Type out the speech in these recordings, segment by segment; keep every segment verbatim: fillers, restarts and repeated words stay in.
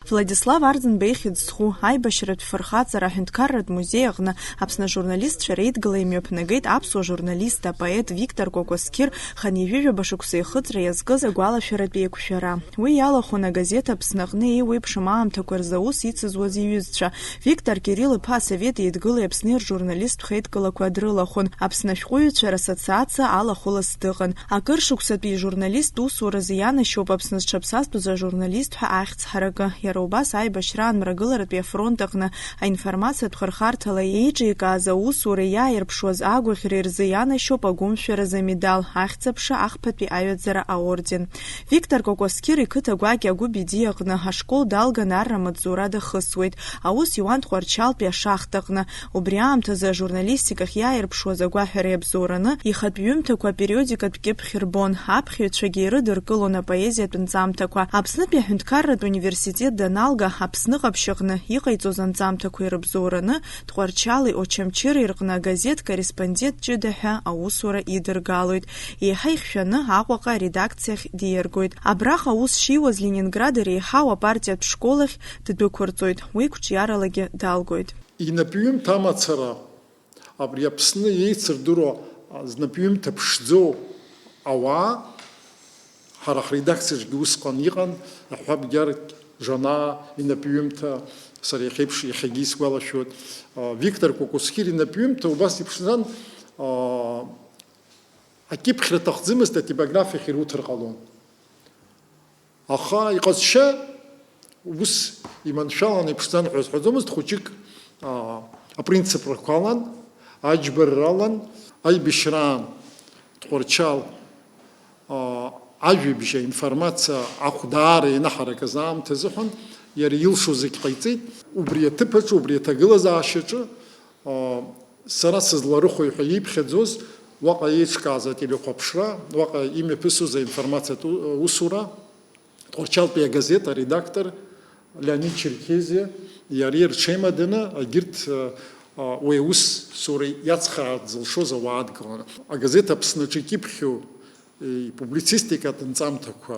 Владислав Арӡынба ихьӡ зху аибашьратә фырхаҵара аҳәынҭқарратә музеи аҟны Аԥсны ажурналистцәа реидгыла имҩаԥнагеит аԥсуа журналист, апоет Виктор Кәакәасқьыр хынҩажәижәаба шықәса ихыҵра иазкыз агәалашәаратә еиқәшәара. Уи иалахәын агазеҭ Аԥсны аҟны еиуеиԥшым аамҭақәа рзы аус ицызуаз иҩызцәа, Виктор Кирилл-иԥа Асовет Еидгылеи Аԥсни ржурналисттә хеидкылақәа дрылахәын, Аԥсны ашәҟәыҩҩцәа рассоциациа алахәылас дыҟан. Акыр шықәсатәи ижурналисттә усуразы ианашьоуп Аԥсны зҽаԥсазтәыз ажурналист ҳәа ахьӡ ҳаракы. Иара убас аибашьраан Мрагыларатәи афронт аҟны аинформациатә хырхарҭала еиҿикааз аусура иааирԥшуаз агәаӷьра рзы ианашьоуп агәымшәаразы амедал, ахьӡ-аԥша, ахԥатәи аҩаӡара аорден. Виктор Кәакәасқьыр иқыҭа гәакьа Агәы Бедиа аҟны ашкол далган арра маҵзура дахысуеит. Аус иуан Тҟәарчалтәи ашахтаҟны. Убри аамҭазы ажурналистикахь иааирԥшуаз агәаҳәара иабзоураны, ихатә ҩымҭақәа апериодикатә кьыԥхь рбон, аԥхьаҩцәагьы ирыдыркылон апоезиатә нҵамҭақәа. Аԥснытәи аҳәынҭқарратә университет даналга, Аԥсны ҟаԥшь аҟны иҟаиҵоз анҵамҭақәа ирыбзоураны, Тҟәарчали Очамчыреи рҟны агазеҭ корреспондент ҷыда ҳәа аусура идыргалоит. Еиҳа ихьшәаны Аҟәаҟа аредакциахь диаргоит. Абраҟа аус шиуаз Ленинград иреиҳау апартиатә школ ахь ддәықәырҵоит, уи қәҿиаралагьы далгоит. Инапҩымҭа амацара, абри Аԥсны еицырдыруа знапҩымҭа ԥшӡоу ауаа, ҳара ҳредакциаҿгьы усҟан иҟан, аҳәабгьарҭ Жанаа инапҩымҭа, сара иахьеиԥш, иахьагьы исгәалашәоит, а, Виктор Кәакәасқьыр инапҩымҭа убас иԥшӡан, а, акьыԥхьра аҭахӡамызт, атипографиахь ируҭар ҟалон. Аха иҟазшьа ус иманшәаланы иԥшӡан ҳәа азҳәаӡомызт, хәыҷык, аа, апринципрақәа алан, аџьбарра алан, аибашьраан Тҟәарчал, аа, ажәабжь, аинформациа ахә даара ианаҳаракыз аамҭа азыҳәан иара илшо зегь ҟаиҵеит. Убри аҭыԥаҿы, убри аҭагылазаашьаҿы, аа, сара сызларыхәои ҳәа иԥхьаӡоз, уаҟа еиҿкааз ателехәаԥшра, уаҟа имҩаԥысуаз аинформациатә у-, усура, Тҟәарчалтәи агазеҭ аредактор Леонид Черкезиа иареи рҽеимаданы, егьырҭ, а, а, уи аус сура иацхраарц зылшоз ауаа адгылан. Агазеҭ Аԥсны аҿы икьыԥхьу, э, ипублицистикатә нҵамҭақәа,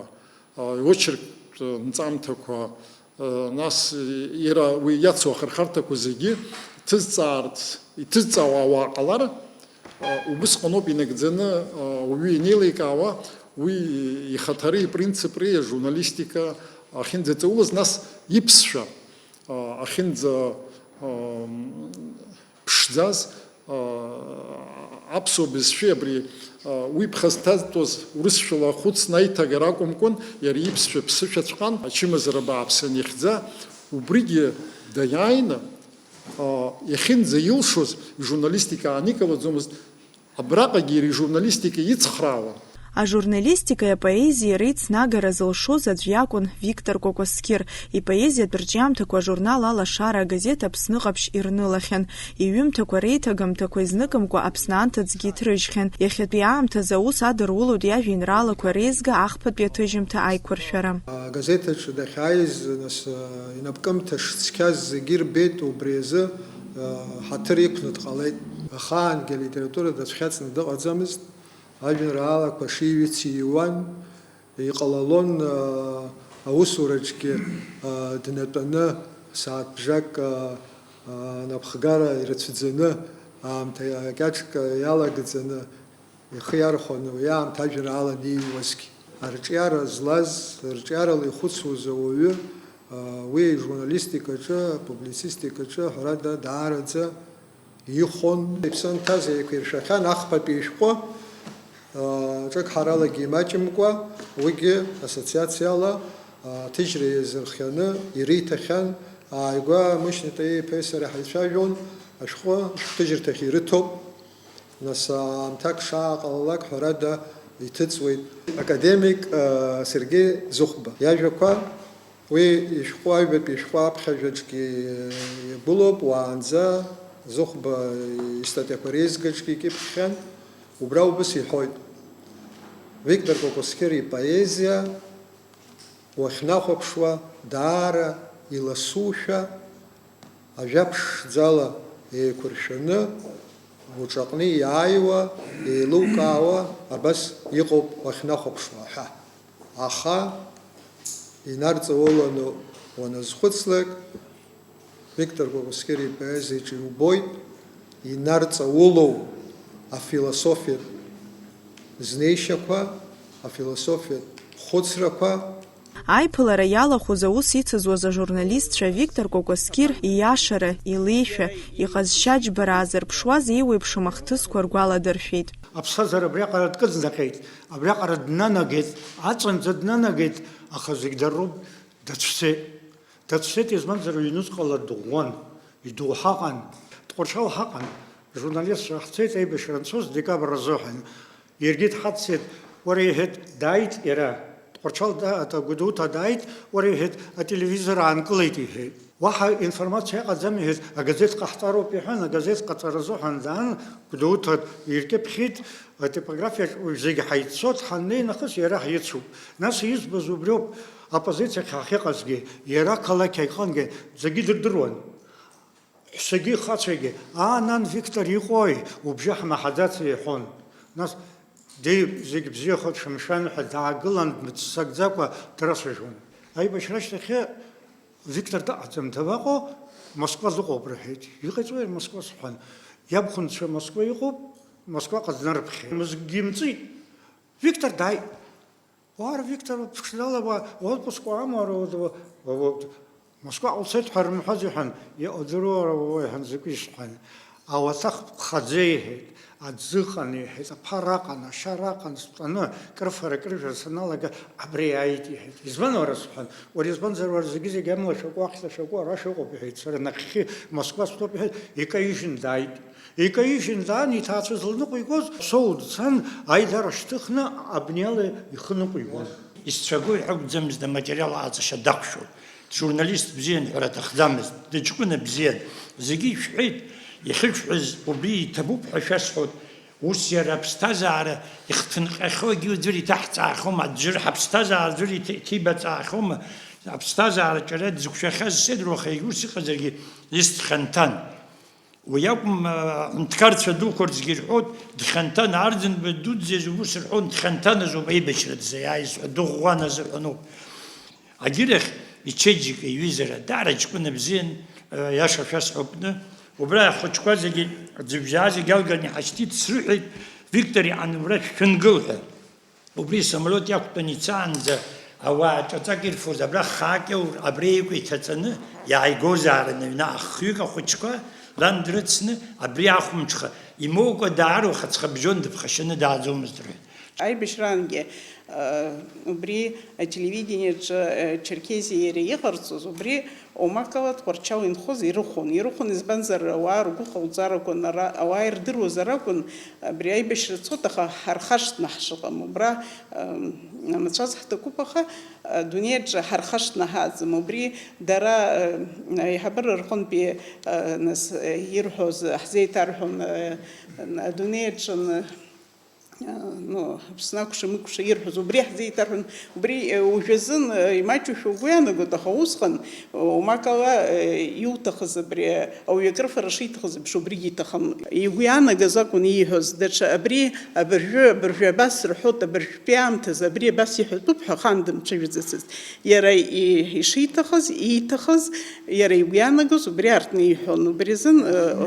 а, иочерктә нҵамҭақәа, а, нас, э, иара уи иацу ахырхарҭақәа зегьы ҭызҵаарц, иҭызҵаауа ауаа ҟалар, а, убысҟаноуп инагӡаны, а, уаҩы инеиликаауа, уи ихаҭареи ипринципреи ажурналистика ахьынӡаҵаулаз, нас иԥсшәа, а, ахьынӡа, а, ԥшӡаз, а, аԥсуа бызшәеи абри, а, уи ԥхасҭазтәыз урысшәала ахәыцны аиҭагара акәымкәан, иара иԥсшәа ԥсышәаҵәҟьан, ачымазара бааԥс анихьӡа, убригьы даиааины, а, иахьынӡаилшоз, ижурналистика ааникылаӡомызт, абраҟагьы иара ижурналистика ицхраауан. Ажурналистикеи апоезиеи реицнагара зылшоз аӡә иакәын Виктор Кәакәасқьыр. Ипоезиатә рҿиамҭақәа ажурнал Алашара агазеҭ Аԥсны ҟаԥшь ирнылахьан. Иҩымҭақәа реиҭагамҭақәа изныкымкәа Аԥсны анҭыҵгьы иҭрыжьхьан. Иахьатәи аамҭазы аус адырулоит иажәеинраалақәа реизга ахԥатәи аҭыжьымҭа аиқәыршәара. Агазеҭ аҿы дахьааиз, нас, инапкымҭа шцқьаз зегьы ирбеит, убри азы, ҳаҭыр иқәны дҟалеит. Ахаангьы алитература дацәхьаҵны дыҟаӡамызт. Ажәеинраалақәа шиҩыц ииуан, иҟалалон, аа, аусураҿгьы, аа, днатәаны, сааҭ бжак, аа, аа, анапхгара ирацәаӡаны, аамҭа кьаҿк иалагӡаны ихы иархәаны, уи аамҭа ажәеинраала аниҩуазгьы. Арҿиара злаз, арҿиарала ихәыцуаз ауаҩы, аа, уи ижурналистикаҿы, апублицистикаҿы, ҳәарада, даараӡа ихон. Иԥсы анҭаз еиқәиршәахьан ахԥатәи ишәҟәы, аа, ҿык ҳаралагьы имаҷымкәа, уигьы ассоциациала, аа, аҭыжьра иазырхианы ириҭахьан. Ааигәа Мышьни Таиа-иԥеи сареи ҳаицәажәон, ашәҟәы шәҟәҭыжьырҭахь ирыҭоуп. Нас аамҭак шааҟалалак, ҳәарада, иҭыҵуеит. Академик, аа, Сергеи Зыхәба иажәақәа. Уи ишәҟәы, аҩбатәи ишәҟәы аԥхьажәаҿгьы иагәылоуп, уаанӡа Зыхәба истатиақәа реизгаҿгьы икьыԥхьхьан. Убра убыс иҳәоит, Виктор Кәакәасқьыр ипоезиа уахьнахәаԥшуа, даара иласушәа, ажәа ԥшӡала еиқәыршәаны, уҿаҟны иааиуа, еилукаауа абас иҟоуп уахьнахәаԥшуа ҳәа. Аха инарҵаулану Уаназхәыцлак, Виктор Кәакәасқьыр ипоезиаҿы иубоит инарҵаулоу афилософиатә знеишьақәа, афилософиатә хәыцрақәа. Аиԥылара иалахәыз аус ицызуаз ажурналистцәа Виктор Кәакәасқьыр ииашара, илеишәа, иҟазшьаџьбара аазырԥшуаз еиуеиԥшым ахҭысқәа ргәаладыршәеит. Аԥсҭазаара абриаҟара дкыднаҟьеит, абриаҟара днанагеит, аҵанӡа днанагеит, аха зегь дарроуп, дацәцеит. Дацәцеит, избанзар, ҩнуҵҟала дыӷәӷәан, идоуҳа ыҟан, Тҟәарчал ҳаҟан, журналистцәа ҳцеит аибашьра анцоз, декабр азыҳәан. Иаргьы дҳаццеит, уара, иҳәеит, дааит иара, Тҟәарчал да-, ата Гәдоуҭа дааит, уара, иҳәеит, ателевизор аанкылеит, иҳәеит. Уаҳа информациа ыҟаӡам, иҳәеит, агазеҭ ҟаҳҵароуп, иҳәан, агазеҭ ҟаҵара азыҳәан даан, Гәдоуҭа иркьыԥхьит, атипографиаҿ уажә зегь ҳаиццот, ҳаннеи нахыс иара ҳицуп. Нас избаз убриоуп, аппозициахь ҳахьыҟазгьы, иара ақалақь аҟынгьы зегьы дырдыруан. Ҳәсагьы хацәагьы, аа, нан, Виктор иҟои, убжьы ҳмаҳаӡац, иҳәон. Нас, ди, зегь бзиахоит, шәымшәан ҳәа даагылан, дмыццакӡакәа драцәажәон. Аибашьра ашьҭахьы Виктор дыҟаӡам, дабаҟоу, Москва дыҟоуп рҳәеит. Иҟаиҵои Москва сҳәан. Иабхәынцәа Москва иҟоуп, Москваҟа днарыԥхьеит. Мызкгьы имҵит. Виктор дааит. Уара, Виктор, ԥшӡала уа отпуск уамоу, уара, уа, уа, уа, Москваҟа уцеит ҳәа рымҳәази ҳәан, иҟадыруа уара уа, иҳәан, закәи сҳәан. Ауаҭах ԥхаӡа иҳәеит, аӡы ыҟан иҳәеит, аԥара ыҟан, ашьара ыҟан, стәаны, крыфара, крыжәра саналага, абри иааит иҳәеит. Избан уара сҳәан, уара избанзар уара зегьы-зегьы амла шәакәу, ахьҭа шәакәу ара шәыҟоуп иҳәеит, сара нахьхьи Москва стәоуп иҳәеит, икаижьын дааит. Икаижьын даан, иҭаацәа зылныҟәигоз, Соу дцан, аидара шьҭыхны, абниала ихы ныҟәигон. Исцәагоу иҳәа акәӡамызт аматериал аҟаҵашьа дақәшәо. Джурналист бзиан ҳәара аҭахӡамызт, дыҷкәына бзиан. Зегьы ишәҳәеит, иахьышәҳәаз убри иҭабуп ҳәа шәасҳәоит. Ус иара аԥсҭазаара ихҭынҟьахьоугьы аӡәыр иҭаҳҵаахьоума, аӡәыр ҳаԥсҭазаара аӡәыр иҭ-, иҭибаҵаахьоума, аԥсҭазаара ҿиара дзықәшәахьаз седроуха, егьа ус иҟазаргьы, ус дхьанҭан. Уи акәым, аҳәынҭқарцәа дуқәа рзгьы ирҳәоит, дхьанҭан, Арӡынба дуӡӡа изы ус рҳәон, дхьанҭан азоуп аибашьра дзаиааиз ҳәа, дыӷәӷәан азыҳәаноуп. Агьырахь, ичеиџьыка иҩызара, даара ҷкәына бзиан, иаша шәасҳәап, кны, убра ахәыҷқәа зегьы, аӡыжәжәаа зегьы алганы иҳашьҭит, срыҳәеит, Виктор иҟан убра шәшәынгыл ҳәа. Убри самолиот иақәтәаны ицаанӡа ауаа ҿаҵак ирфоз абра хаак иаур, абри еиқәа иҭаҵаны иааигозаарын аҩны ахҩык ахәыҷқәа, лан дрыцны, абри ахәымҽха, имоукәа даара ухаҵхабжьон, дыԥхашьаны дааӡомызт рҳәеит. Аибашьраангьы, э, убри ателевидениеҿы, э, Черкезиа иара иҟарҵоз, убри Омакала Тҟәарчал инхоз ирыхон. Ирыхон, избанзар, ауаа ргәы ҟауҵар акәын, ара, ауаа ирдыруазар акәын, абри аибашьра цот, аха ҳархашҭны ҳшыҟам. Убра, ам, амацәаз ҳҭакуп, аха, а, адунеиаҿы ҳархашҭны ҳааӡам. Убри дара, а, аиҳабыра рҟынтәи, а, нас, а, ирҳәоз, ҳзеиҭарҳәон, а, адунеиаҿы, н-, ну, Аԥсны акәша-мыкәша ирҳәоз, убри ҳзеиҭарҳәон, убри, э, уажәазын, э, имаҷушәа угәы иаанагоит, аха усҟан, э, умакала, э, иуҭахыз абри, э, ауаҩы акрыфара шиҭахыз еиԥш, убригьы иҭахын. Игәы иаанагаз акәын ииҳәоз, даҽа абри, абыржәы, абыржәы абас рҳәоит, абыржәтәи аамҭазы абри абас иҳәатәуп ҳәа ахан дымцәажәаӡацызт. Иара и-, ишиҭахыз, ииҭахыз, иара игәы иаанагоз убри аартны иҳәон, убри азын, э,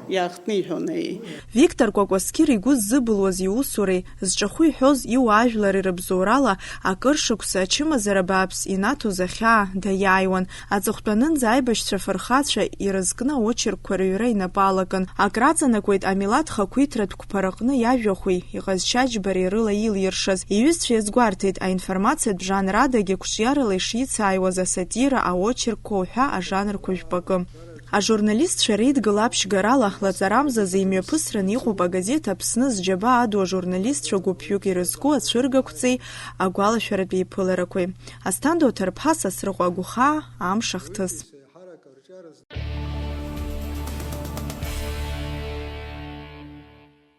иаахтны иҳәон, аиеи. Виктор Кәакәасқьыр игәы ззыбылуаз иусуреи, зҿахәы иҳәоз иуаажәлари рыбзоурала, акыр шықәса ачымазара бааԥс инаҭоз ахьаа даиааиуан. Аҵыхәтәанынӡа аибашьцәа фырхацәа ирызкны аочеркқәа рыҩра инапы алакын. Акраҵанакуеит амилаҭ хақәиҭратә қәԥараҟны иажәахәи, иҟазшьаџьбареи рыла илиршаз. Иҩызцәа иазгәарҭеит, аинформациатә жанр адагьы қәҿиарала ишицааиуаз асатира, аочеркқәа уҳәа ажанрқәа жәпакы. Ажурналистцәа реидгыла аԥшьгарала, лаҵарамзазы имҩаԥысран иҟоуп агазеҭ Аԥсны зџьабаа аду ажурналистцәа гәыԥҩык ирызку ацәыргақәҵеи агәалашәаратә еиԥыларақәеи. Асҭанда Оҭарԥҳа, Сасрыҟәа Агәхаа, Амш ахҭыс.